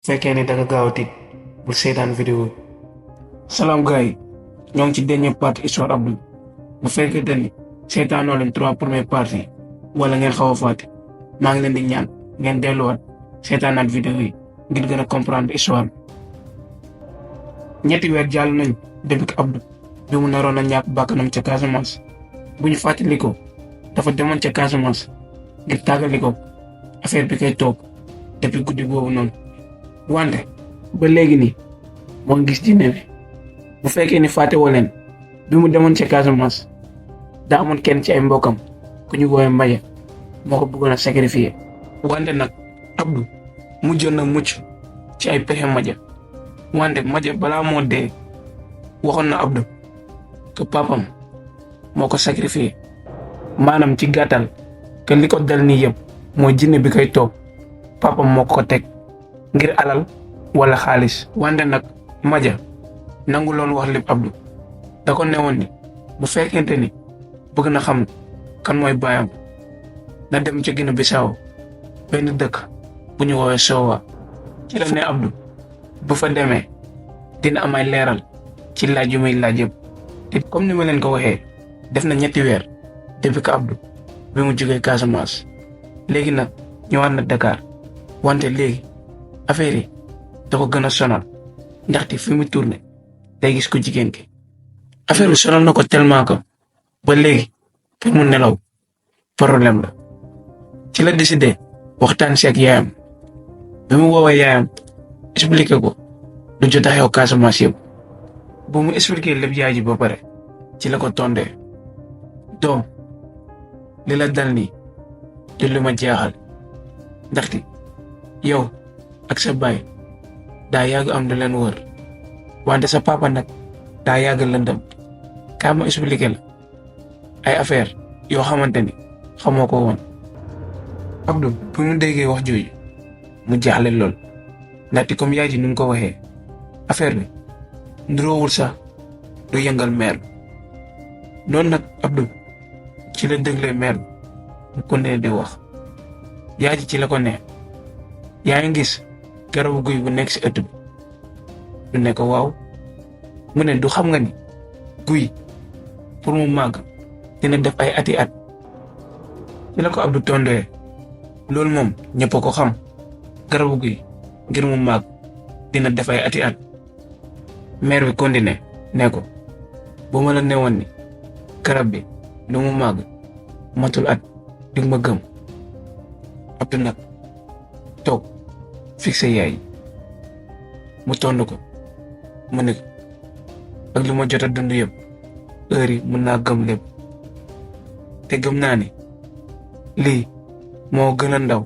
fekkee ni danga gaaw a tiit bul seetaan vidéo bi. salaam gars yi ñoo ngi ci dernière partie histoire Abdou bu fekkee ni seetaanoo leen 3 premières parties wala ngeen xaw a fàtte maa ngi leen di ñaan ngeen delluwaat seetaanaat vidéo yi ngir gën a comprendre histoire bi. ñetti weer jàll nañ depuis que Abdou bi mu naroon a ñàkk bakkanam ca Casamance bu ñu fàttalikoo dafa demoon ca Casamance ngir tàggalikoo affaire bi koy toog depuis guddi boobu noonu. wante ba léegi nii moo ngi gis jinne bi bu fekkee ni fàtte woo leen bi mu demoon ca Casamance daa amoon kenn ci ay mbokkam ku ñu woowee Mbaye moo ko bëggoon a sacrifier. wante nag Abdou mujjoon na mucc ci ay pexe Mbaye wante Mbaye balaa moo dee waxoon na Abdou que papam moo ko sacrifier maanaam ci gàttal que li ko dal nii yëpp mooy jinne bi koy toog papam moo ko teg ngir alal wala xaalis. wante nag Mbaye nangu loon wax lépp Abdou da ko newoon ni bu fekkente ni bëgg na xam kan mooy baayam na dem ca Guinée Bissau benn dëkk bu ñu woowee Sowa. ci la ne Abdou bu fa demee dina am ay leeral ci laaj yu muy laaj yëpp. te comme ni ma leen ko waxee def na ñetti weer depuis que Abdou bi mu jógee Casamance léegi nag ñëwaat na Dakar wante léegi affaire yi da ko gën a sonal ndaxte fi mu tourné day gis ko jigéen ki. affaire bi sonal na ko tellement que ba léegi pour mu nelaw problème la. ci la décidé waxtaan si ak yaayam bi mu woowee yaayam expliqué ko lu jot a xew Casamance yëpp bu mu expliqué lépp yaay ji ba pare ci la ko tondee doom li la dal nii du lu ma jaaxal ndaxte yow ak sa baay daa yàgg am lu leen wër wante sa papa nag daa yàgg lëndëm kaa ma expliqué la ay affaire yoo xamante ni xamoo ko woon. Abdou bu mu déggee wax jooju mu jaaxle lool ndaxte comme yaay ji ni mu ko waxee affaire bi nduroowul sax du yëngal meer bi noonu nag Abdou ci la déglee meer bi mu continué di wax yaay ji ci la ko ne yaa ngi gis garabu guy bu nekk si ëtt bi du ne ko waaw mu ne du xam nga ni guy pour mu màgg dina def ay ati at. ci la ko Abdou tondee loolu moom ñëpp a ko xam garabu guy ngir mu màgg dina def ay ati at. mère bi continué ne ko bu ma la newoon ni garab bi lu mu màgg matul at di ma gëm. Abdou nag toog fixé yaay mu tond ko mu ne ak lu ma jot a dund yëpp heure yi mën naa gëm lépp te gëm naa ni lii moo gën a ndaw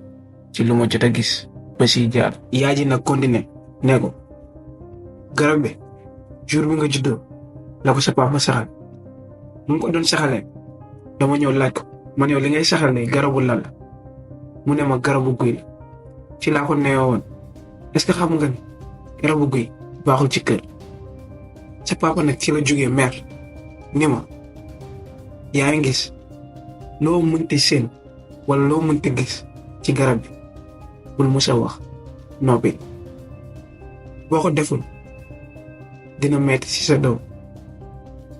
ci lu ma jot a gis ba siy jaar. yaay ji nag continué ne ko garab bi jour bi nga juddoo la ko sa papa saxal mu ko doon saxalee dama ñëw laaj ko man yow li ngay saxal ne garabu lan la mu ne ma garabu guy la. ci laa ko neyoo woon est-ce que xam nga ni garabu guy baaxul ci kër. sa papa nag ci la jógee mer ni ma yaa ngi gis loo mënti seen wala loo mënti gis ci garab bi bul musa wax noppi boo ko deful dina metti ci sa doom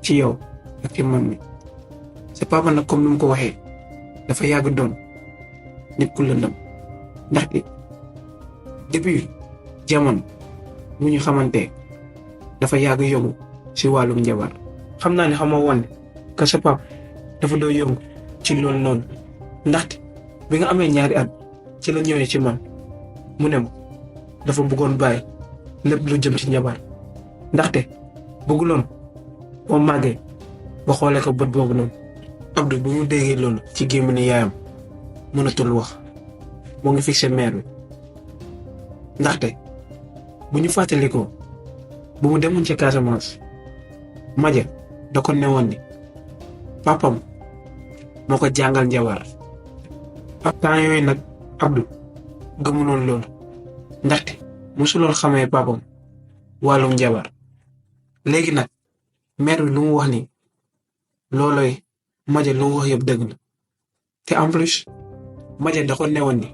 ci yow ak ci man mi. sa papa nag comme ni mu ko waxee dafa yàgg doon nit ku lëndëm ndaxte depuis jamono bu ñu xamante dafa yàgg yëngu ci wàllum njabar. xam naa ne xamoo woon que sa papa dafa doon yëngu ci loolu noonu ndaxte bi nga amee ñaari at ci la ñëwee ci man mu ne ma dafa bëggoon bàyyi lépp lu jëm ci njabar ndaxte bëgguloon boo màggee ba xoolee ko bët boobu noonu. Abdou bu mu déggee loolu ci gémmiñu yaayam mënatul wax moo ngi fixé mère bi ndaxte bu ñu fàttalikoo bu mu demoon ci Casamance Mbaye da ko newoon ni papam moo ko jàngal njabar. temps yooyu nag Abdou gëmuloon loolu ndaxte mosuloon xamee papam wàllum njabar. léegi nag mère bi lu mu wax ni loolooy Mbaye lu mu wax yëpp dëgg la te en plus Mbaye da ko newoon ni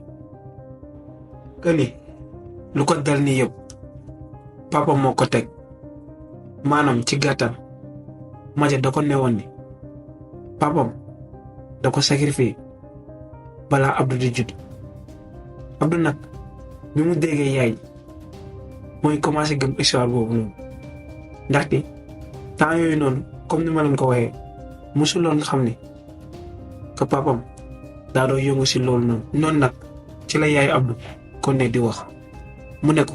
que ni lu ko dal nii yëpp papa moo ko teg maanaam ci gàttal Maja da ko newoon ni papam da ko sacrifié balaa Abdou di judd. Abdou nag bi mu déggee yaay mooy commencé gëm histoire boobu noonu ndaxte temps yooyu noonu comme ni ma leen ko waxee mosuloon xam ni que papam daa doon yëngu si loolu noonu nag ci la yaay Abdou kon ne di wax mu ne ko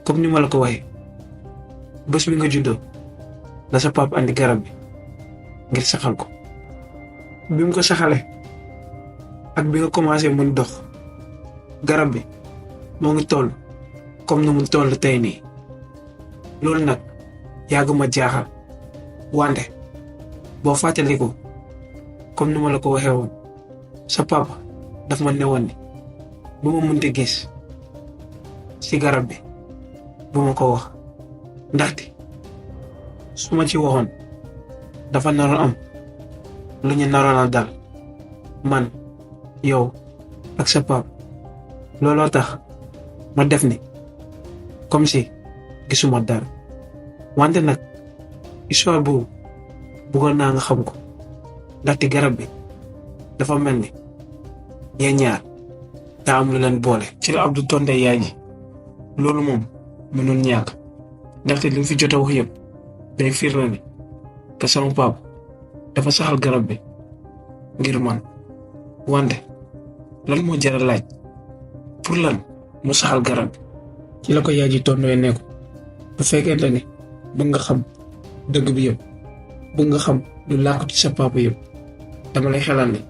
comme ni ma la ko waxee bés bi nga juddoo la sa papa andi garab bi ngir saxal ko bi mu ko saxalee ak bi nga commencé mën dox garab bi moo ngi toll comme ni mu toll tey nii loolu nag yàgg ma jaaxal wante boo fàttaliku comme ni ma la ko waxee woon sa papa daf ma newoon ni bu ma mënti gis ci garab bi bu ma ko wax ndaxte su ma ci waxoon dafa naroon am lu ñu naroon a dal man yow ak sa papa looloo tax ma def ni comme si gisuma dara wante nag histoire boobu bëggoon naa nga xam ko ndaxte garab bi dafa mel ni yéen ñaar daa am lu leen boole. ci la Abdou tonte yaay ji loolu moom mënul ñàkk ndaxte li mu fi jot a wax yëpp day firnde ni que sama papa dafa saxal garab bi ngir man wante lan moo jar a laaj pour lan mu saxal garab bi. ci la ko yaay ji tondee ne ko bu fekkente ni bëgg nga xam dëgg bi yëpp bëgg nga xam lu làkku ci sa papa yëpp dama lay xelal ni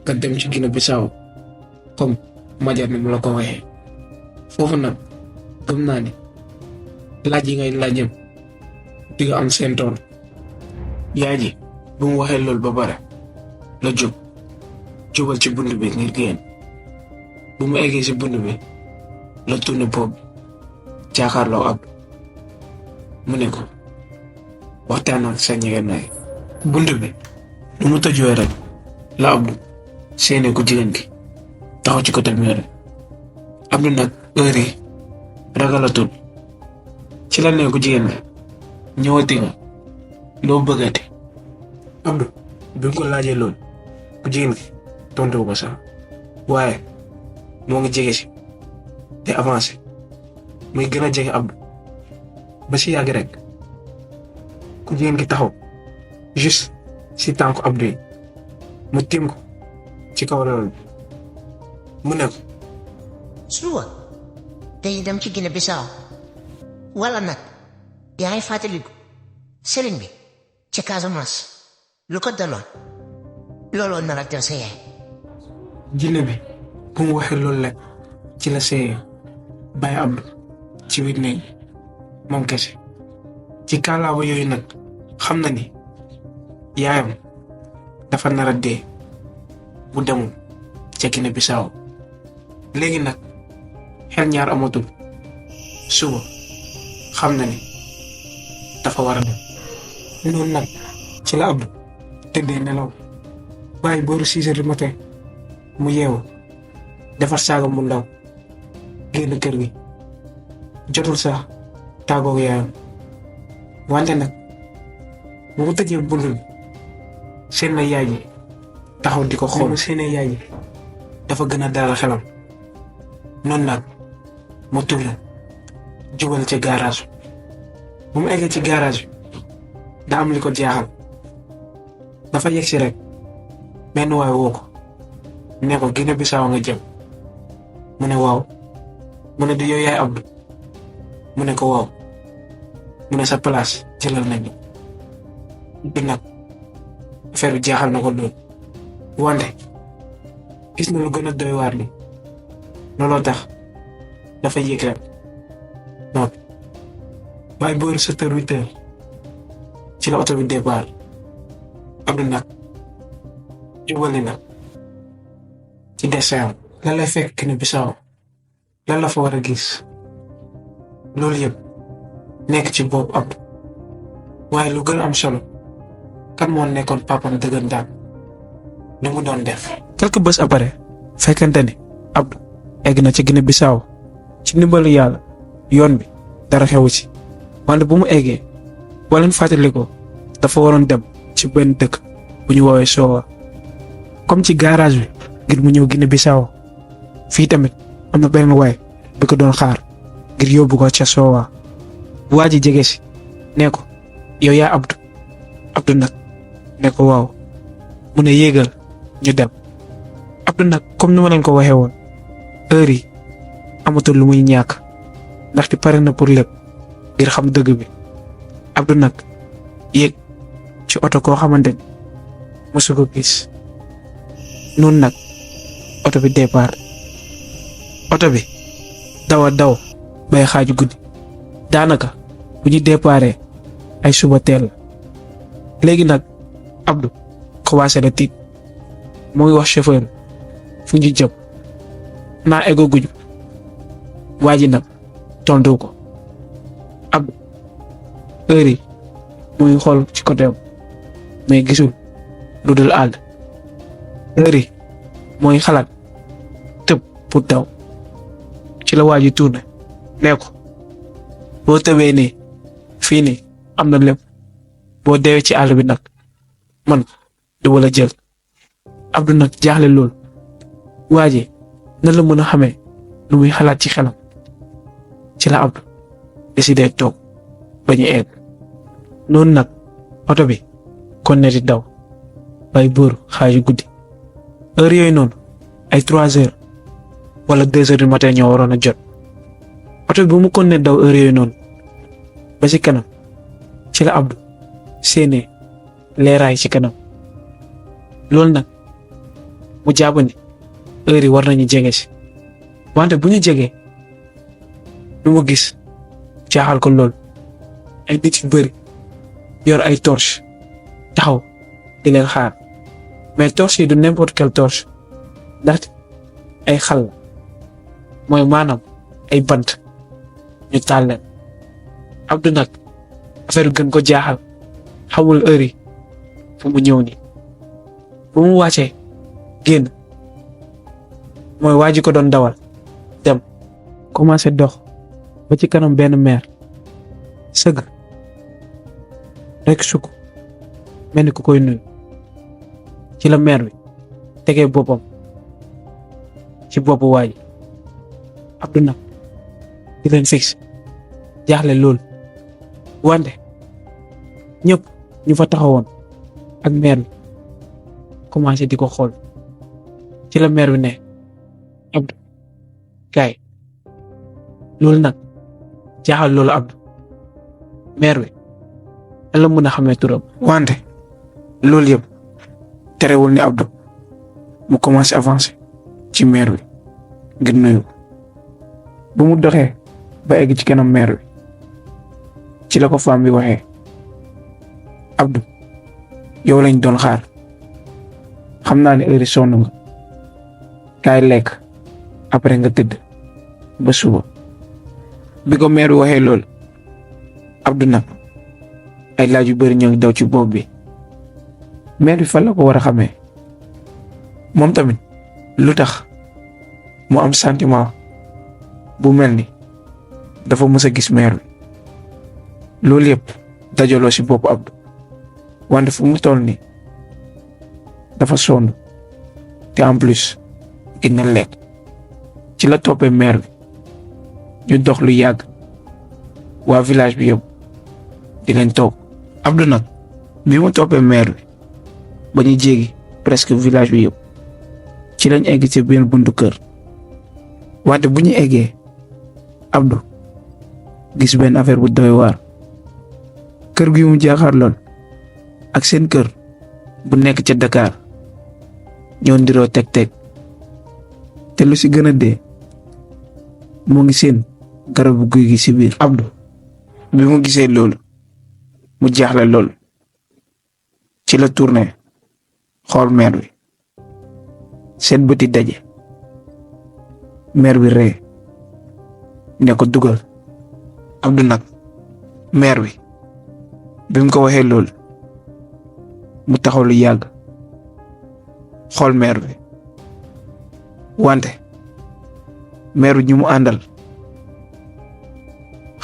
nga dem ci Guinée Bissau comme Maja ni mu la ko waxee foofu nag gëm naa ni laaj yi ngay laaj yëpp di nga am seen tool. yaay ji bu mu waxee loolu ba pare la jóg jubal ci bunt bi ngir génn bu mu eggee ci bunt bi la tourné boobu jàkkaarloo ab mu ne ko waxtaan ak sa njëgënaay. bunt bi lu mu tëjoo rek la Abdou séenee ko jigéen gi taxaw ci côté mur Abdou nag heure yi ragalatul ci la ne ko jigéen gi ñëwati nga loo bëggati. Abdou bi nga ko laajee loolu ku jigéen gi tontu ko sax waaye moo ngi jege si te avancé muy gën a jege Abdou ba si yàgg rek ku jigéen gi taxaw juste si tànku Abdou yi mu tiim ko ci kaw loolu mu ne ko suba day dem ci Guinée Bissau wala nag yaa ngi fàttaliku sëriñ bi ci Casamance lu ko daloon looloo nar a def sa yaay. jinne bi bu mu waxee loolu rek ci la seeyee bàyyi Abdou ci biir néeg moom kese ci kaalaawa yooyu nag xam na ni yaayam dafa nar a dee bu demul ca Guinée Bissau léegi nag xel ñaar amatul suba xam na ni dafa war a dem noonu nag ci la Abdou tëddee nelaw bàyyi booru 6 heures du matin mu yeewu defar saaga mu ndaw génn kër gi jotul sax tàggoog yaayam wante nag bu mu tëjee bunt bi seen na yaay ji taxaw di ko xool seen yaay ji dafa gën a dalal xelam noonu nag mu tourné jubal ca garage bu mu eggee ci garage bi daa am li ko jaaxal dafa yegg si rek benn waay woo ko ne ko Guinée Bissau nga jëm mu ne waaw mu ne du yow yaay Abdou mu ne ko waaw mu ne sa place jëlal nañu bi nag affaire bi jaaxal na ko lool wante gis na lu gën a doy waar li looloo tax dafa yéeg rek noonu waaye booru 7 heures 8 heures ci la oto bi départ Abdou nag jubali nag ci dessin lan lay fekk Guinée Bissau lan la fa war a gis loolu yëpp nekk ci bopp Abdou waaye lu gën a am solo kan moo nekkoon papam dëggantaan li mu doon def. quelques bés après fekkente ni Abdou egg na ci Guinée Bissau ci ndimbalu yàlla yoon bi dara xewu ci wante bu mu eggee boo leen fàttali ko dafa waroon dem ci benn dëkk bu ñu woowee Sowa comme ci garage bi ngir mu ñëw Guinée Bissau fii tamit am na benn waay bi ko doon xaar ngir yóbbu ko ca Sowa bu waa ji jege si nee ko yow yaa Abdou nag ne ko waaw mu ne yéegal ñu dem Abdou nag comme ni ma leen ko waxee woon heure yi amatul lu muy ñàkk ndaxte pare na pour lépp ngir xam dëgg bi Abdou nag yéeg ci oto koo xamante ni mosu ko gis noonu nag oto bi départ oto bi daw bay xaaju guddi daanaka bu ñu déparé ay suba teel la léegi nag Abdou commencé na tiit mu ngi wax chauffeur fu ñu jëm naa ego guju waa ji nag tontu ko Abdou heure yi mu ngi xool ci côté mais gisul lu dul àll heure yi mooy xalaat tëb pour daw ci la waa ji tourné nee ko boo tëbee nii fii nii am na lépp boo deewee ci àll bi nag man du wala jël Abdou nag jaaxle lool waa ji nan la mën a xamee lu muy xalaat ci xelam ci la Abdou décidé toog ba ñu egg noonu nag oto bi kon ne di daw bay buur xaaju guddi heure yooyu noonu ay 3 heures wala 2 heures du matin ñoo waroon a jot oto bi bu mu kon ne daw heure yooyu noonu ba ci kanam ci la Abdou séenee leeraay ci kanam loolu nag mu jàpp ni heure yi war nañu jege si wante bu ñu jegee lu mu gis jaaxal ko lool ay nit yu bari yor ay torche taxaw di leen xaar mais torche yi du n'importe quelle torche ndaxte ay xal la mooy maanaam ay bant ñu taal leen Abdou nag affaire gën ko jaaxal xamul heure yi fu mu ñëw nii bu mu wàccee génn mooy waa ji ko doon dawal dem commencé dox ba ci kanam benn meer sëgg rek sukk mel ni ku koy nuyu ci la meer bi tegee boppam ci boppu waa ji Abdou nag di leen fixe jaaxle lool wante ñëpp ñu fa taxawoon ak meer bi commencé di ko xool ci la meer bi ne Abdou kaay loolu nag jaaxal loolu Abdou meer bi lan la mën a xamee turam wante loolu yëpp terewul ni Abdou mu commencé avancer ci meer bi ngir nuyu bu mu doxee ba egg ci kanam meer bi ci la ko femme bi waxee Abdou yow lañ doon xaar xam naa ne heure sonn nga kaay lekk après nga tëdd ba suba bi ko meer bi waxee lool Abdou nag ay laaj yu bari ñoo ngi daw ci bopp bi meer bi fan la ko war a xamee moom tamit lu tax mu am sentiment bu mel ni dafa mës a gis meer bi loolu yëpp dajaloo ci bopp Abdou wante fu mu toll nii dafa sonn te en plus gën na lekk ci la toppee meer bi ñu dox lu yàgg waa village bi yëpp di leen topp Abdou nag bi mu toppee meer bi ba ñu jéggi presque village bi yëpp ci lañ egg ci benn buntu kër wante bu ñu eggee Abdou gis benn affaire bu doy waar kër gi mu jaaxaar lool ak seen kër bu nekk ca Dakar ñoo ndiroo teg te lu ci gën a dee moo ngi seen garabu guy gi ci biir Abdou bi mu gisee loolu mu jaaxle lool ci la tourné xool meer bi seen bëti daje meer bi ree ne ko dugal Abdou nag meer bi mu ko waxee loolu mu taxaw lu yàgg xool meer bi wante meer bi ñu mu àndal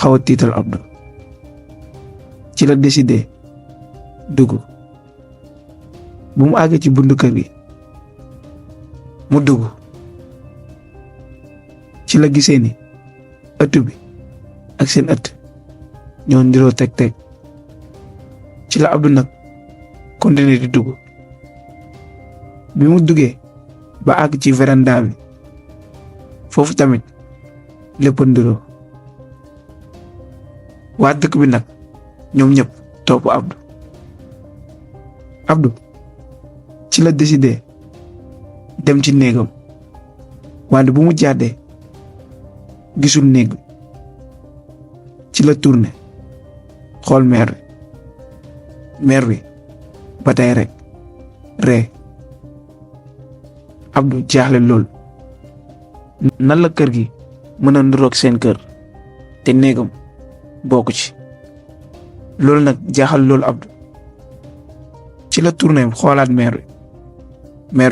xaw a tiital Abdou. ci la décidé dugg. bu mu àggee ci buntu kër gi mu dugg ci la gisee ni ëtt bi ak seen ëtt ñoo ndiroo teg ci la Abdou nag continuer di dugg. bi mu duggee ba àgg ci véranda bi foofu tamit lépp ndiroo. waa dëkk bi nag ñoom ñëpp topp Abdou ci la décidé dem ci néegam wante bu mu jàddee gisul néeg bi ci la tourné xool mère bi ba tey rek ree. Abdou jaaxle lool nan la kër gi mën a niroog seen kër te néegam bokku ci. loolu nag jaaxal loolu Abdou ci la tourné xoolaat mère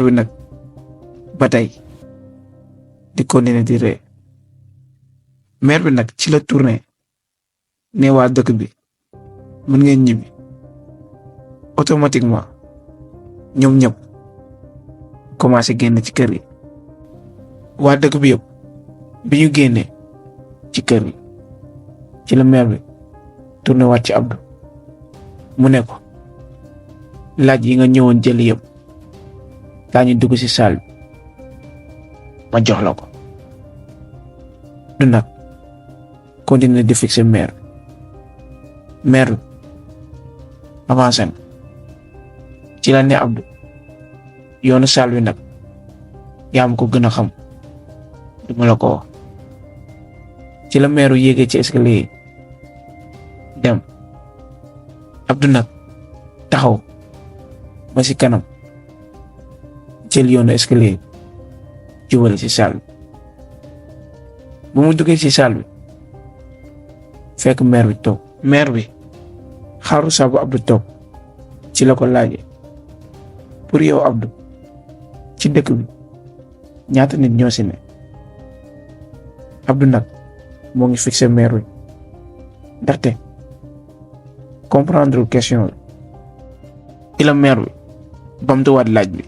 bi nag ba tey di continuer di ree. mère bi nag ci la tourné ne waa dëkk bi mën ngeen ñibbi. automatiquement ñoom ñëpp commencé génn ci kër gi. waa dëkk bi yëpp bi ñu génnee ci kër gi ci la mère bi tourné waat ci Abdou mu ne ko laaj yi nga ñëwoon jëli yëpp daa ñu dugg ci salle bi ma jox la ko. du nag continuer di fixer mère bi avancé na ci la ne Abdou yoonu salle bi nag yaa ma ko gën a xam duma la ko wax. ci la mère yéegee ci escalier yi dem. Abdou nag taxaw ba ci kanam jël yoonu escalier jubale ci salle bi. bu mu duggee ci salle bi fekk mère bi toog. mère bi xaaru sabu Abdou toog ci la ko laajee pour yow Abdou ci dëkk bi ñaata nit ñoo ci ne. Abdou nag moo ngi fixé mère bi ndaxte comprendre question bi. ci la mère bi bamtuwaat laaj bi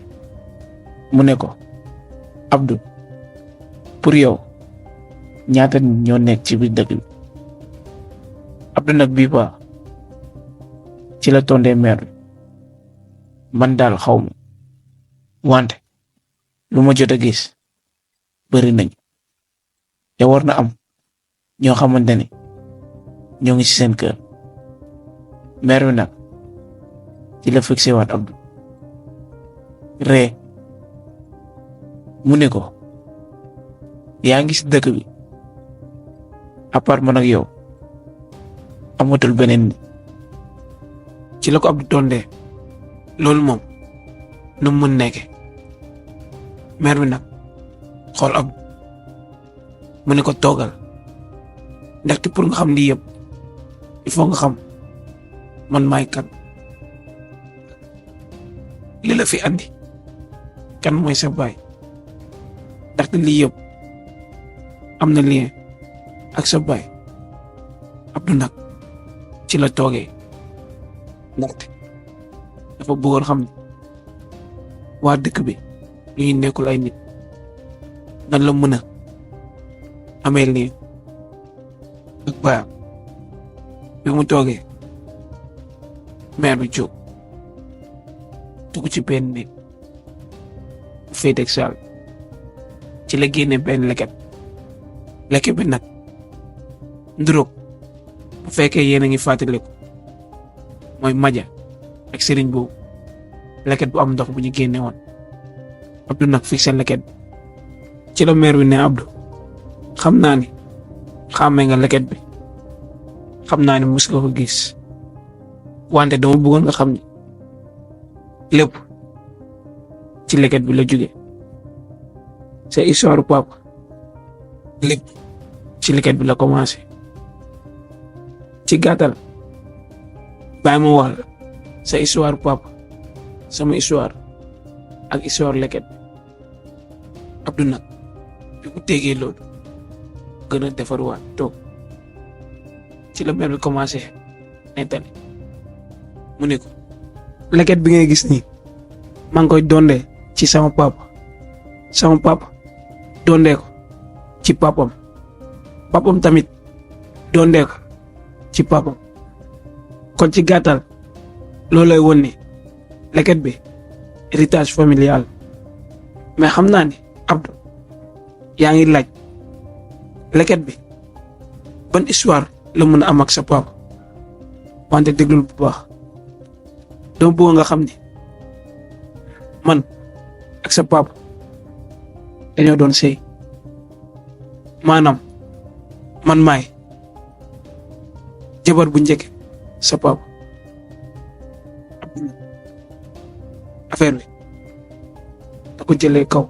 mu ne ko Abdou pour yow ñaata nit ñoo nekk ci biir dëkk bi. Abdou nag bii ba ci la tondee mère bi man daal xaw ma wante lu ma jot a gis bari nañ te war na am ñoo xamante ne ñoo ngi ci seen kër. mère bi nag ci la fixé waat Abdou ree mu ne ko yaa ngi ci dëkk bi à part man ak yow amatul beneen nit. ci la ko Abdou tondee loolu moom nu mu mën nekke. mère bi nag xool Abdou mu ne ko toogal ndaxte pour nga xam lii yëpp il faut nga xam man maay kan li la fi andi kan mooy sa baay ndaxte lii yëpp am na lien ak sa baay. Abdou nag ci la toogee ndaxte dafa bëggoon xam ne waa dëkk bi ñu ngi nekkul ay nit nan la mën a amee lien ak baayam. bi mu toogee mère bi jóg dugg ci benn néeg bu féeteeg saal ci la génne benn leket bi nag nduróog bu fekkee yéen a ngi fàttaliku mooy maja ak sëriñ boobu leket bu am ndox bu ñu génne woon. Abdou nag fixé leket bi ci la mère bi ne Abdou xam naa ni xàmmee nga leket bi xam naa ni mus nga ko gis wante dama bëggoon nga xam ni lépp ci leket bi la jóge sa histoire papa lépp ci leket bi la commencé. ci gàttal bàyyi ma wax la sa histoire papa sama histoire ak histoire leket bi. Abdou nag bi mu tegee loolu gën a defarwaat toog ci la mère bi commencé nettali mu ne ko leket bi ngay gis nii maa ngi koy dondee ci sama papa dondee ko ci papam tamit dondee ko ci papam kon ci gàttal loolu lay won ni leket bi héritage familial mais xam naa ni Abdou yaa ngi laaj leket bi ban histoire la mën a am ak sa papa wante déglul bu baax dama bëgg nga xam ni man ak sa papa dañoo doon sëy maanaam man maay jabar bu njëkk sa papa affaire bi da ko jëlee kaw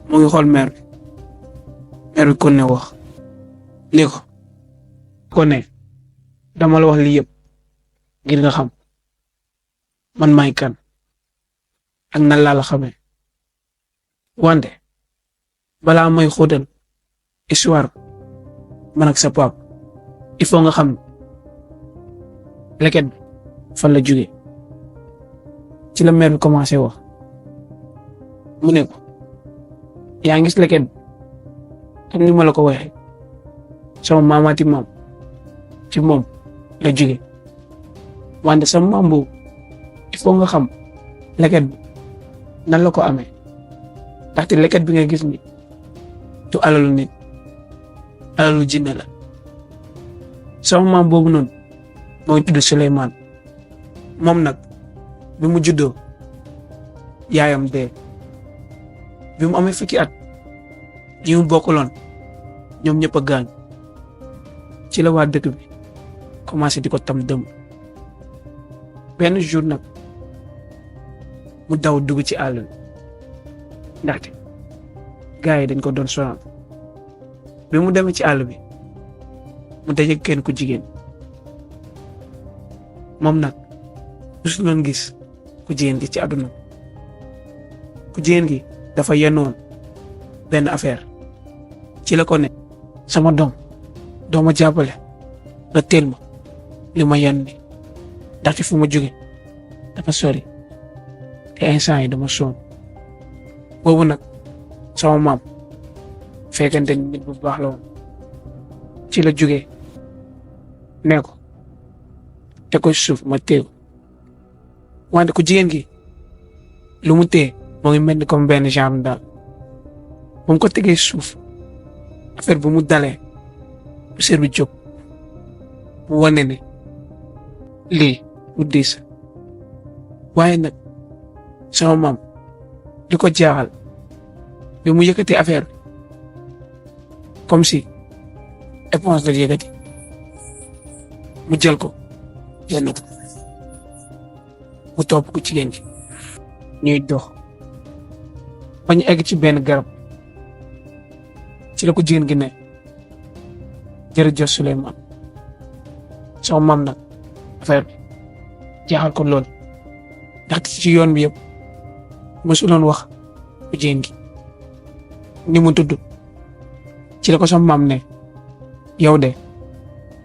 mu ngi xool mère bi kon ne wax ni ko ne dama la wax lii yëpp ngir nga xam man maay kan ak nan laa la xamee wante balaa may xóotal histoire man ak sa papa il faut nga xam leket bi fan la jóge ci la mère bi commencé wax mu ne ko yaa ngi gis leket bi comme ni ma la ko waxee sama maamaati maam ci moom la jóge wante sama maam boobu il faut nga xam leket bi nan la ko amee ndaxte leket bi nga gis ni du alalu nit alalu jinne la sama maam boobu noonu moo tudd Souleymane moom nag bi mu juddoo yaayam dee bi mu amee fukki at ñi mu bokkaloon ñoom ñëpp a gaañ ci la waa dëkk bi commencé di ko tam dëm benn jour nag mu daw dugg ci àll bi ndaxte gars yi dañ ko doon sonal bi mu demee ci àll bi mu daje kenn ku jigéen moom nag musu loon gis ku jigéen gi ci àdduna ku jigéen gi dafa yenoon benn affaire ci la ko ne sama doom doo ma jàppale nga teel ma li ma yenn ni ndaxte fu ma jóge dafa sori te instant yi dama sonn boobu nag sama maam fekkente nit bu baax la woon ci la jógee nee ko te ko suuf ma téew wante ku jigéen gi lu mu téye moo ngi mel ni comme benn genre daal bu mu ko tegee suuf affaire bu mu dalee bu seer bi jóg mu wane ne lii lu diis waaye nag sama maam li ko jaaxal bi mu yëkkati affaire comme si éponge la yëkkati mu jël ko yenn ko mu topp ko jigéen gi ñuy dox ba ñu egg ci benn garab ci la ko jigéen gi ne jërëjëf Souleymane sama maam nag affaire bi jaaxal ko lool ndaxte ci yoon bi yëpp mësuloon wax ku jigéen gi ni mu tudd ci la ko sama maam ne yow de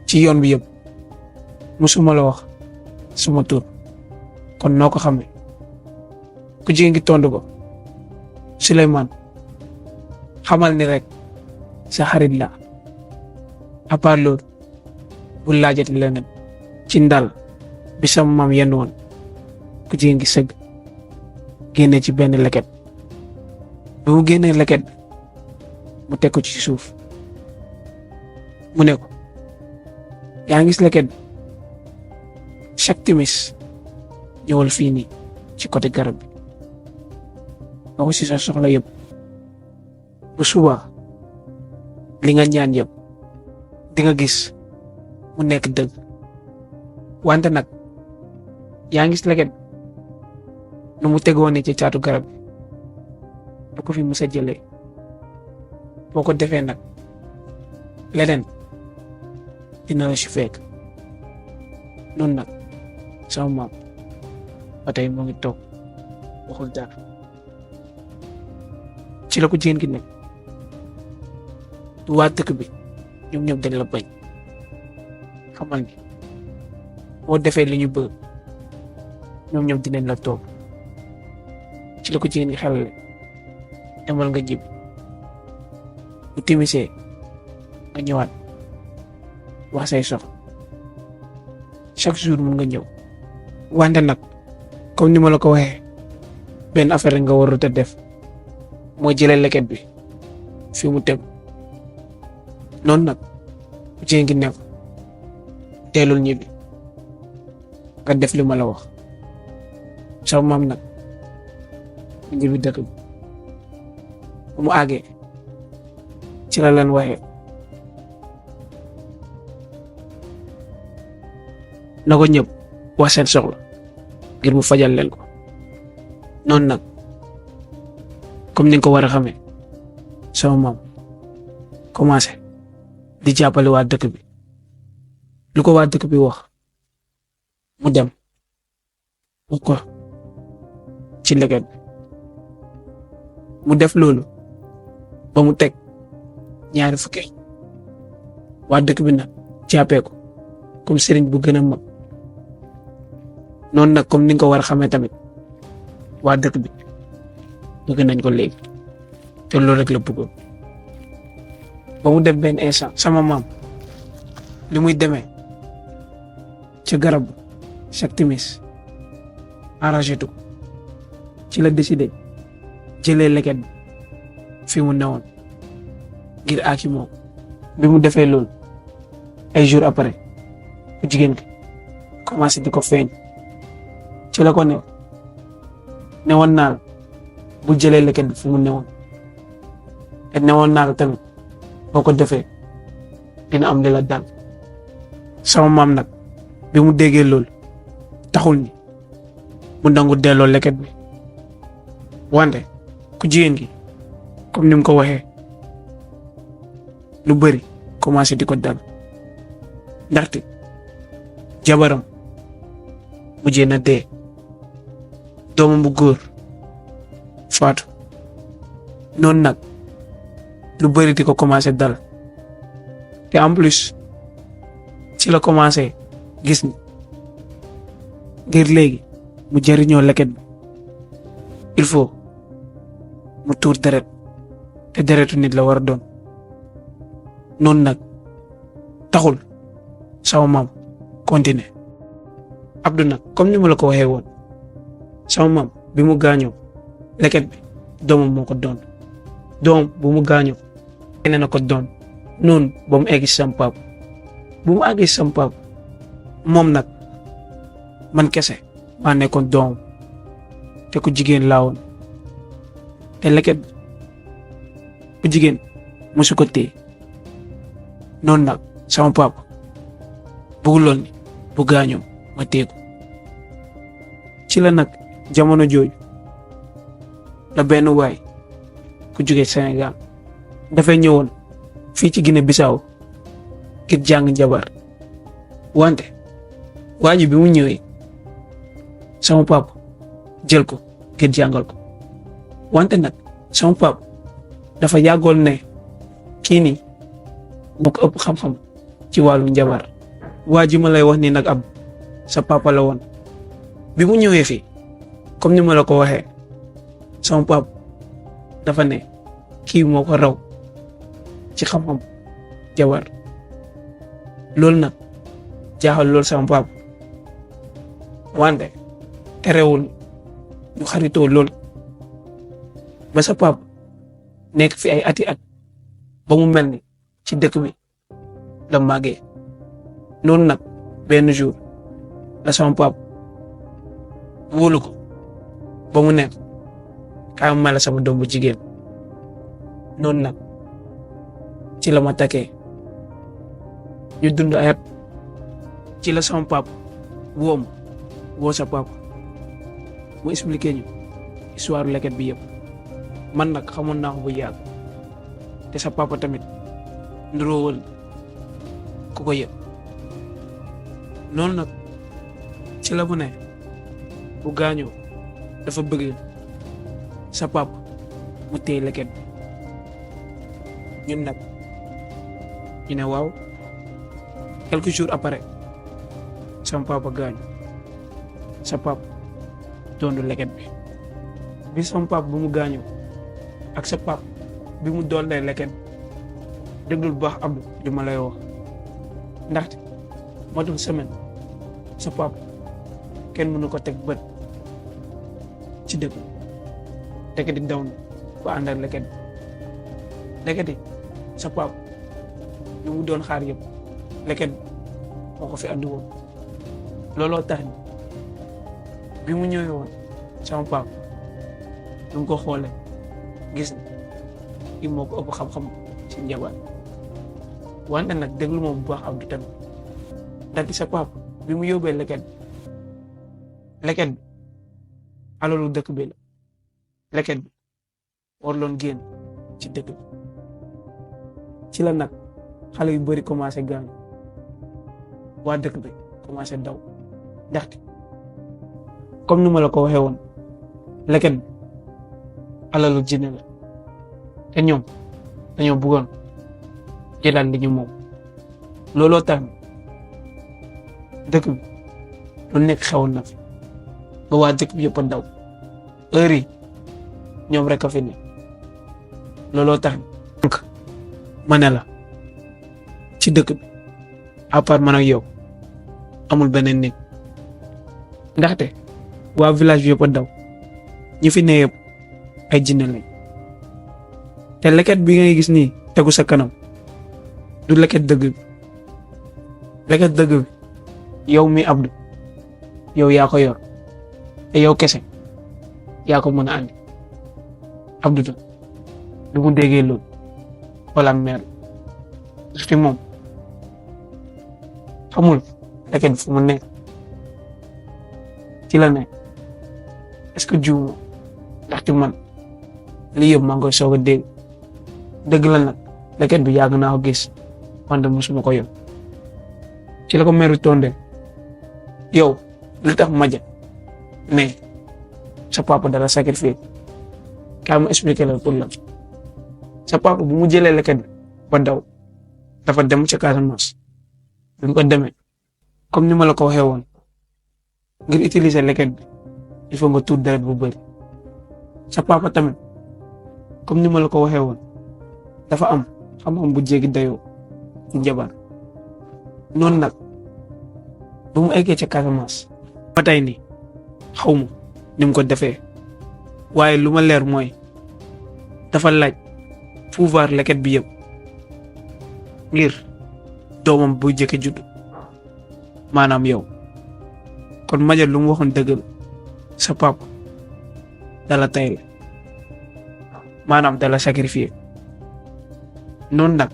ci yoon bi yëpp mësuma la wax suma tur kon noo ko xamee ku jigéen gi tontu ko Souleymane xamal ni rek sa xarit la à part loolu bu laajati leneen ci ndal bi sama maam yenn woon ku jigéen gi sëgg génne ci benn leket bi mu génnee leket bi mu teg ko ci suuf mu ne ko yaa ngi gis leket bi chaque timis ñëwal fii nii ci côté garab bi nga ko si sa soxla yëpp bu suba li nga ñaan yëpp di nga gis mu nekk dëgg wante nag yaa ngi gis leket nu mu tegoon ne ci caatu garab bi bu ko fi mës a jëlee boo ko defee nag leneen dina la si fekk noonu nag sama maam ba tey moo ngi toog waxul dara ci la ko jigéen gi nekk du waa dëkk bi ñoom ñëpp dañ la bañ xamal ni boo defee li ñu bëgg ñoom dinañ la toog ci la ko jigéen gi xelale demal nga jib bu timisee nga ñëwaat wax say sox chaque jour mun nga ñëw wante nag comme ni ma la ko waxee benn affaire nga warut a def mooy jëlee leket bi fi mu teg noonu nag bu jigéen gi nekk teelul ñibbi nga def li ma la wax sama maam nag mu ñibbi dëkk bi bu mu àggee ci la leen waxee na ko ñëpp wax seen soxla ngir mu fajal leen ko noonu nag comme ni nga ko war a xamee sama maam commencé di jàppale waa dëkk bi lu ko waa dëkk bi wax mu dem wax ko ci leket bi mu def loolu ba mu teg 2 fukki waa dëkk bi nag jàppee ko comme sëriñ bu gën a mag noonu nag comme ni nga ko war a xamee tamit waa dëkk bi bëgg nañ ko léegi te loolu rek la bëggoon ba mu def benn instant sama maam li muy demee ci garab chaque timis arrangé tu ci la décidé jëlee leket bi fi mu newoon ngir aaki moom bi mu defee loolu ay jours après ku jigéen ki commencé di ko feeñ ci la ko newoon naa la bu jëlee leket bi fi mu newoon te newoon naa la tamit boo ko defee dina am li la dal sama maam nag bi mu déggee loolu taxul ni mu nangu delloo leket bi wante ku jigéen gi comme ni mu ko waxee lu bari commencé di ko dal ndaxte jabaram mujjee na dee doomam bu góor faatu noonu nag lu bari di ko commencé dal te en plus ci la commencé gis ni ngir léegi mu jëriñoo leket bi il faut mu tuur deret te deretu nit la war a doon noonu nag taxul sama maam continuer Abdou nag comme ni ma la ko waxee woon sama maam bi mu gaañoo leket bi doomam moo ko doon doom bu mu gaañoo keneen na ko doon noonu ba mu egg si sama pap bu mu àggee si sama pap moom nag man kese maa nekkoon doom te ku jigéen laa woon te leket bi ku jigéen mosu ko téye noonu nag sama pap bëgguloon ni bu gaañoo ma téye ko ci la nag jamono jooju la benn waay ku jóge Sénégal dafay ñëwoon fii ci Guinée Bissau ngir jàng njabar wante waa ji bi mu ñëwee sama papa jël ko ngir jàngal ko wante nag sama papa dafa yàggoon ne kii nii moo ko ëpp xam-xam ci wàllu njabar waa ji ma lay wax ni nag ab sa papa la woon bi mu ñëwee fii comme ni ma la ko waxee sama papa dafa ne kii moo ko raw ci xam-xam jabar loolu nag jaaxal loolu sama papa wante terewul ñu xaritoo lool ba sa papa nekk fi ay ati at ba mu mel ni ci dëkk bi la màggee noonu nag benn jour la sama papa wóolu ko ba mu nekk kaay ma la sama doom bu jigéen noonu nag ci la ma takkee ñu dund ayat ci la sama papa woo sa papa mu expliqué ñu histoire leket bi yëpp man nag xamoon naa ko bu yàgg te sa papa tamit nduroowal ku ko yëpp noonu nag ci la mu ne bu gaañoo dafa bëgg sa papa mu téye leket bi ñun nag ñu ne waaw quelques jours après sama papa gaañu sa papa doon leket bi sama papa bu mu gaañoo ak sa papa bi mu doon leket déglul bu baax Abdou li ma lay wax ndaxte matul semaine sa papa kenn mënu ko teg bët ci dëkk leket di daw na ba ànd ak leket yi sa papa li mu doon xaar yëpp leket moo ko fi andi woon looloo tax ni bi mu ñëwee woon sama papa lu mu ko xoolee gis ni kii moo ko ëpp xam-xam ci njaboot wante nag déglu moom bu baax Abdou tamit ndaxte sa papa bi mu yóbbee leket bi alalu dëkk bi la leket bi war loon génn ci dëkk bi ci la nag xale yu bari commencé gaañu waa dëkk bi commencé daw ndaxte comme ni ma la ko waxee woon leket bi alalu jinne la te ñoom dañoo bëggoon jëlaat li ñu moom looloo tax dëkk bi lu nekk xewoon na fi ba waa dëkk bi yëpp a daw heure yi ñoom rek a fi ne looloo tax ma ne la ci dëkk bi à part man ak yow amul beneen nit ndaxte waa village bi yëpp a daw ñi fi ne yëpp ay jinne lañ te leket bi ngay gis nii tegu sa kanam du leket dëgg bi leket dëgg bi yow mi Abdou yow yaa ko yor te yow kese yaa ko mën a andi Abdou ta du mu déggee loolu wala meer fi moom xamul leket bi fu mu nekk ci la ne est-ce que juuma ndaxte man lii yëpp maa ngi koy soog a dégg la nag leket bi yàgg naa ko gis wante mosuma ko yor ci la ko meeru tonde yow li tax maja ne sa papa dara sacrifice kaa ma expliqué la pour la sa papa bu mu jëlee leket bi ba daw dafa dem ca Casamance bi mu ko demee comme ni ma la ko waxee woon ngir utiliser leket bi il faut nga tuur deret bu bëri sa papa tamit comme ni ma la ko waxee woon dafa am xam-xam bu jéggi dayoo ci njabar noonu nag bu mu eggee ca Casamance ba tey nii xaw ma ni mu ko defee waaye lu ma leer mooy dafa laaj pouvoir leket bi yëpp ngir doomam bu jëkke judd maanaam yow kon Madior lu mu waxoon dëgg la sa papa dala tay la maanaam dala sacrifier noonu nag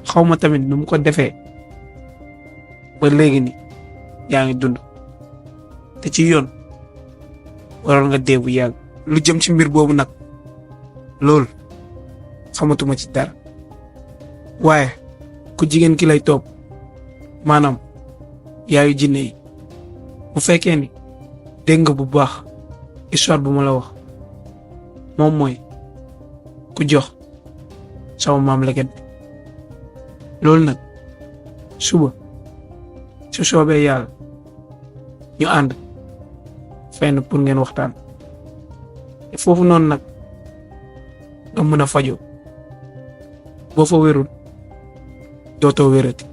xaw ma tamit nu mu ko defee ba léegi ni yaa ngi dund te ci yoon waroon nga dee bu yàgg lu jëm ci mbir boobu nag loolu xamatuma ci dara waaye ku jigéen ki lay topp maanaam yaayu jinne yi bu fekkee ni dégg nga bu baax histoire bu ma la wax moom mooy ku jox sama maam leket bi loolu nag suba su soobee yàlla ñu ànd fenn pour ngeen waxtaan te foofu noonu nag nga mën a fajoo boo fa wérul dootoo wérati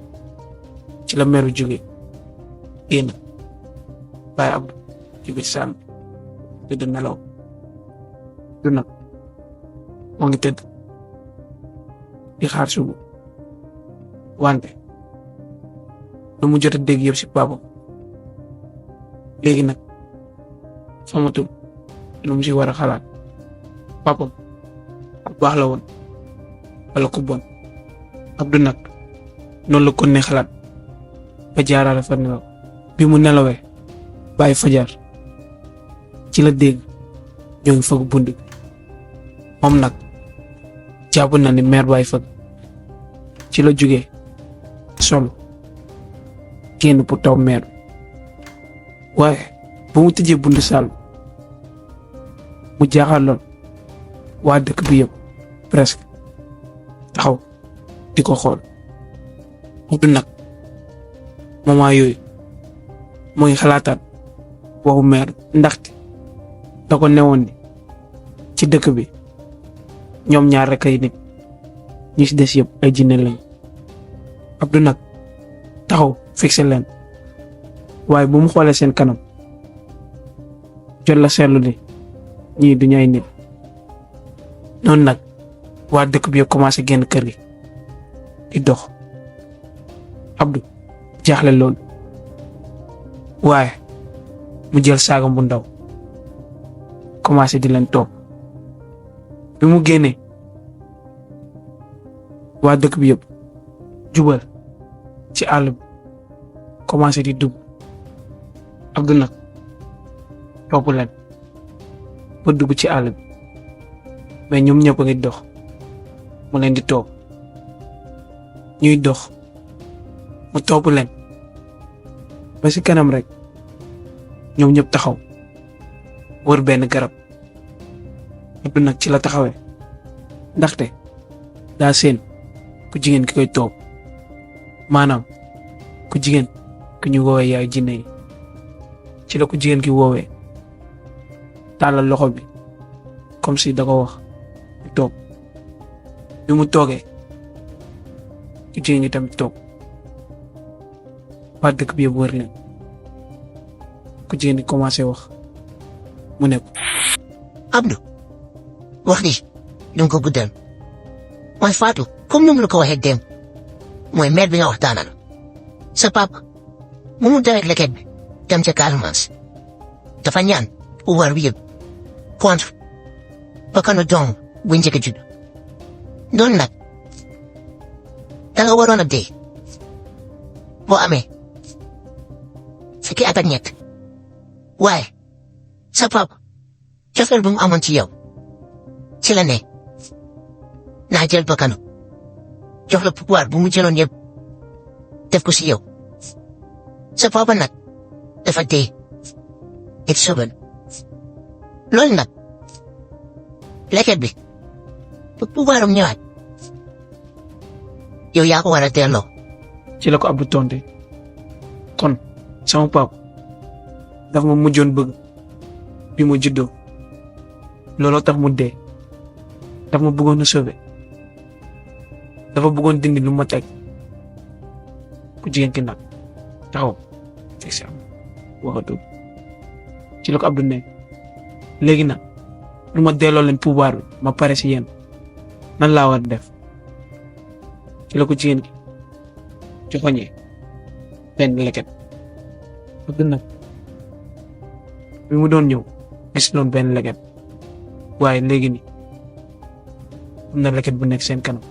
ci la meru jóge génn bàyyi Abdou ci biir sànn tëdd nelaw du nag moo ngi tëdd di xaar suba wante lu mu jot a dégg yëpp si papam léegi nag xamatul lu mu si war a xalaat papam ku baax la woon wala ku bon Abdou nag noonu la ko ne xalaat ba jaaraale fa nelaw bi mu nelawee bàyyi fajar ci la dégg ñoo ngi fëgg bunt bi moom nag jàpp na ni mère bàyyi fëgg ci la jógee solo génn pour taw mère waaye ba mu tëjee buntu saal mu jaaxaloon waa dëkk bi yëpp presque taxaw di ko xool Abdou nag moment yooyu mu ngi xalaataat waxu meer ndaxte da ko newoon ni ci dëkk bi ñoom ñaar rek ay nit ñi ci des yëpp ay jinne lañ. Abdou nag taxaw fixé leen waaye bu mu xoolee seen kanam jot la seetlu ni ñii duñu ay nit. noonu nag waa dëkk bi yëpp commencé génn kër gi di dox. Abdou jaaxle lool waaye mu jël saagam bu ndaw commencé di leen topp. bi mu génnee waa dëkk bi yëpp jubal ci àll bi commencé di dugg. Abdou nag topp leen ba dugg ci àll bi mais ñoom ñëpp a ngi dox mu leen di topp ñuy dox mu topp leen ba ci kanam rek ñoom ñëpp taxaw wër benn garab. Abdou nag ci la taxawee ndaxte daa seen ku jigéen ki koy topp maanaam ku jigéen ki ñu woowee yaay jinne yi. ci la ku jigéen ki woowee tàllal loxo bi comme si da ko wax mu toog. bi mu toogee ku jigéen ñi tamit toog waa dëkk bi yëpp wër leen. ku jigéen ñi commencé wax mu ne ko Abdou wax di ñu ko guddal mooy Fatou comme ni mu la ko waxee dem mooy mère bi nga waxtaanal sa papa mu dawee leket bi dem ca Casamance dafa ñaan pouvoir bi yëpp contre bakkanu doom bu njëkk a judd doon nag danga waroon a dee boo amee fukki at ak ñett waaye sa papa cofeel bu mu amoon ci yow ci la ne naa jël bakkanu jox la pouvoir bu mu jëloon yëpp def ko si yow sa papa nag dafa dee it soban loolu nag leket bi bu pouvoiram ñëwaat yow yaa ko war a delloo. ci la ko Abdou tonte kon sama papa dafa ma mujjoon bëgg bi ma juddoo looloo tax mu dee. dafa ma bëggoon a sauver dafa bëggoon dindi lu ma teg. ku jigéen ki nag taxaw fixé am waxatu ci la ko Abdou ne léegi nag lu ma delloo leen pouvoir bi ma pare si yéen nan laa war def. ci la ko jigéen ki joxoñee benn leket. Abdou nag bi mu doon ñëw gis loon benn leket waaye léegi ni am na leket bu nekk seen kanam.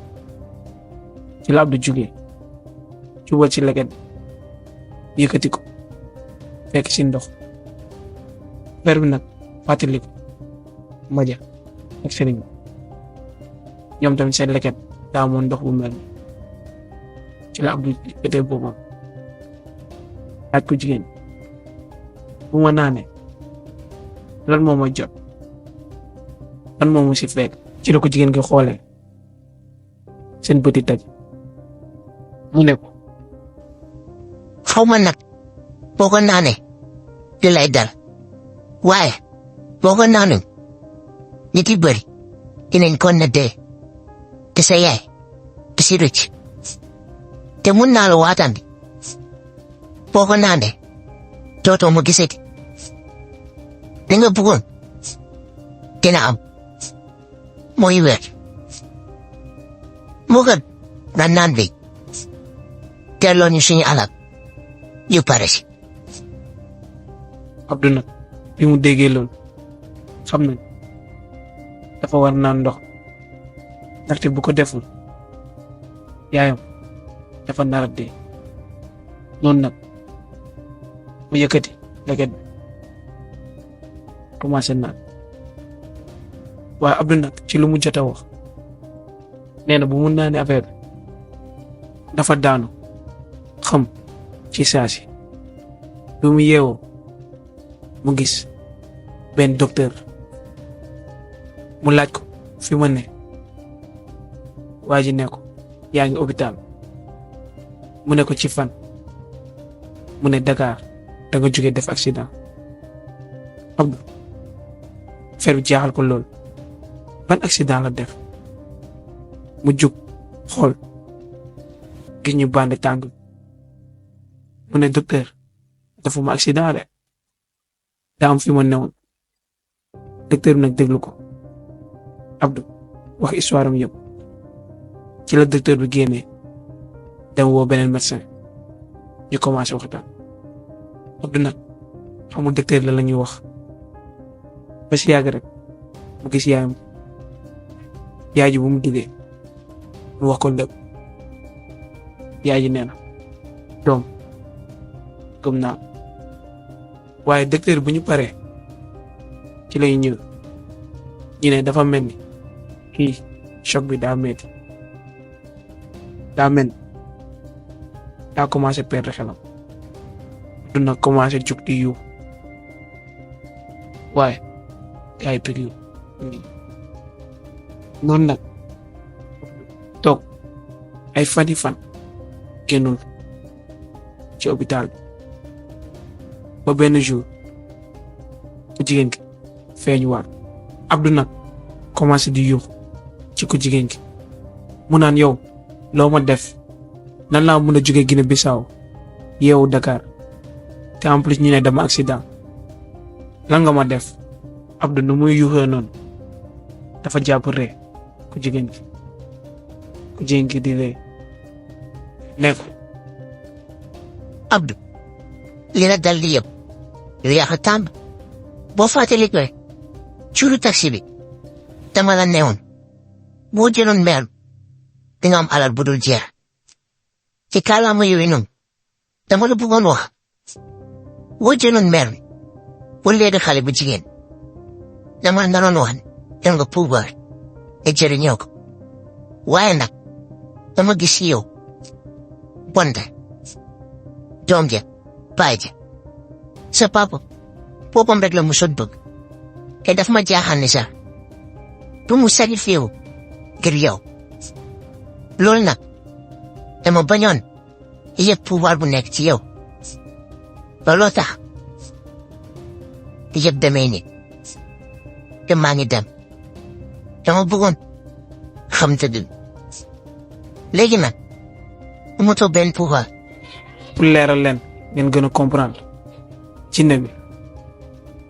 ci la Abdou jugee jubal ci leket yëkkati ko fekk si ndox. affaire bi nag fàttali ko Maja ak Serigne ñoom tamit seen leket daa amoon ndox bu mel. ci la Abdou yëkkatee boppam laaj ko jigéen bu ma naanee lan moo ma jot lan moo ma si fekk. ci la ko jigéen gi xoolee seen bëti taj mu ne ko xaw ma nag boo ko naanee di lay dal waaye boo ko naanul nit yi bëri dinañ ko na dee te sa yaay te si rëcc te mun naa la waataan bi boo ko naanee dootoo ma gisati li nga bëggoon dina am mooy weer mu gën nga naan bi delloo ñu suñu alal yu pare si. Abdou nag bi mu déggee loolu xam nañ dafa war naan ndox ndaxte bu ko deful yaayam dafa nar a dee. noonu nag mu yëkkati leket bi commencé naan waaye Abdou nag ci lu mu jot a wax nee na bu mu naanee affaire bi dafa daanu xam ci saasi. bi mu yeewoo mu gis benn docteur mu laaj ko fi ma ne waa ji ne ko yaa ngi hôpital mu ne ko ci fan mu ne Dakar da nga jóge def accident. Abdou affaire bi jaaxal ko lool ban accident la def mu jug xool gis ñu bandi tàng mu ne docteur defuma accident de daa am fi ma newoon. docteur bi nag déglu ko Abdou wax histoire am yëpp ci la docteur bi génnee dem woo beneen médecin ñu commencé waxtaan. Abdou nag xamul docteur la ñuy wax ba si yàgg rek mu gis yaayam yaay ji bu mu duggee mu wax ko lépp. yaay ji nee na doom gëm naa waaye docteur bu ñu paree ci lay ñëw ñu ne dafa mel ni kii choc bi daa metti daa mel daa commencé perdre xelam. du nag commencé jug di yu waaye gars yi période noonu nag toog ay fani fan génnul ci hôpital ba benn jour ku jigéen ki feeñu waat. Abdou nag commencé di yuux ci ku jigéen ki mu naan yow loo ma def nan laa mën a jóge Guinée Bissau yeewu Dakar te en plus ñu ne dama accident lan nga ma def. Abdou nu muy yuuxee noonu dafa jàpp ree ku jigéen ki di ree ne ko Abdou li la dal di yëpp yow yaa ko tàmb boo fàttali ko cuuru taxi bi dama la newoon boo jëloon meer di nga am alal bu dul jeex ci kàllaama yooyu noonu dama la bëggoon wax boo jëloon meer bi bu léegi xale bu jigéen dama naroon wax dem nga pouvoir et jëriñoo ko waaye nag dama gis yow bonde doom ja baay ja sa papa boppam rek la mu sot bëgg te daf ma jaaxal ni sax du mu sacrifié wu ngir yow loolu nag dama bañoon yëpp pouvoir bu nekk ci yow looloo tax yëpp demee ni te maa ngi dem dama bëggoon xam dëgg léegi nag amatoo benn pouvoir. pour leeral leen ngeen gën a comprendre jinne bi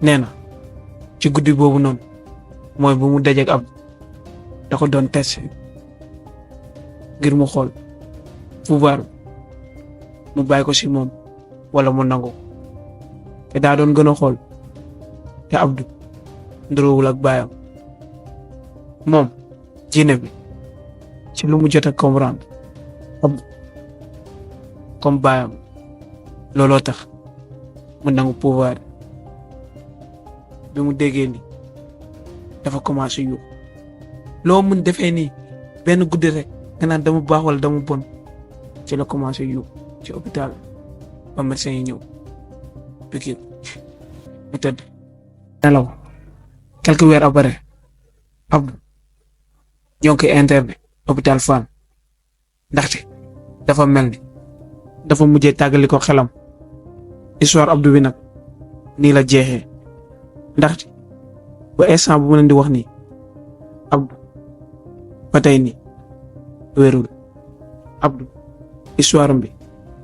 nee na ci guddi boobu noonu mooy bu mu dajeek Abdou da ko doon test ngir mu xool pouvoir mu bàyyi ko si moom wala mu nangu te daa doon gën a xool te Abdou nduroowul ak baayam moom jinne bi ci lu mu jot a comprendre Abdou comme baayam looloo tax mu nangu pouvoir bi mu déggee ni dafa commencé yu loo mun defee nii benn guddi rek nga naan dama baax wala dama bon ci la commencé yu ci hôpital ba médecin yi ñëw piqûre mu tëdd nelaw quelques weer après Abdou ñoo ngi koy interné hôpital Fann ndaxte dafa mel ni dafa mujjee tàggali ko xelam. histoire Abdou bi nag nii la jeexee ndaxte ba instant bu ma leen di wax nii Abdou ba tey nii wérul. Abdou histoire bi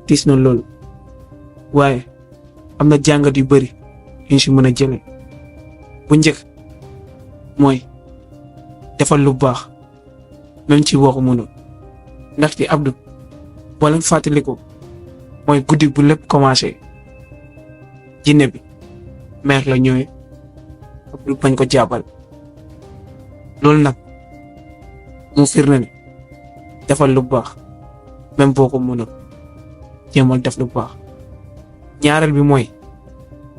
tiis na loolu waaye am na jàngat yu bari yuñ si mën a jëlee bu njëkk mooy defal lu baax même ci waxu mënul ndaxte Abdou boo leen fàttaliku mooy guddi bu lépp commencé jinne bi meer la ñëwee Abdou bañ ko jàppal loolu nag mu firnde ne defal lu baax même boo ko mënul jéemal def lu baax. ñaareel bi mooy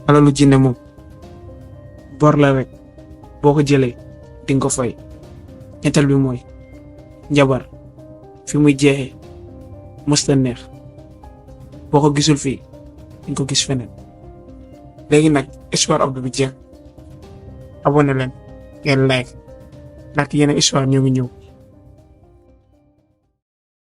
alalu jinne moom bor la rek boo ko jëlee di nga ko fay. ñetteel bi mooy njabar fi muy jeexee mësta neex boo ko gisul fii di nga ko gis feneen. léegi nag histoire Abdou bi jeex abonné leen ngeen like ndaxte yeneen histoire ñoo ngi ñëw.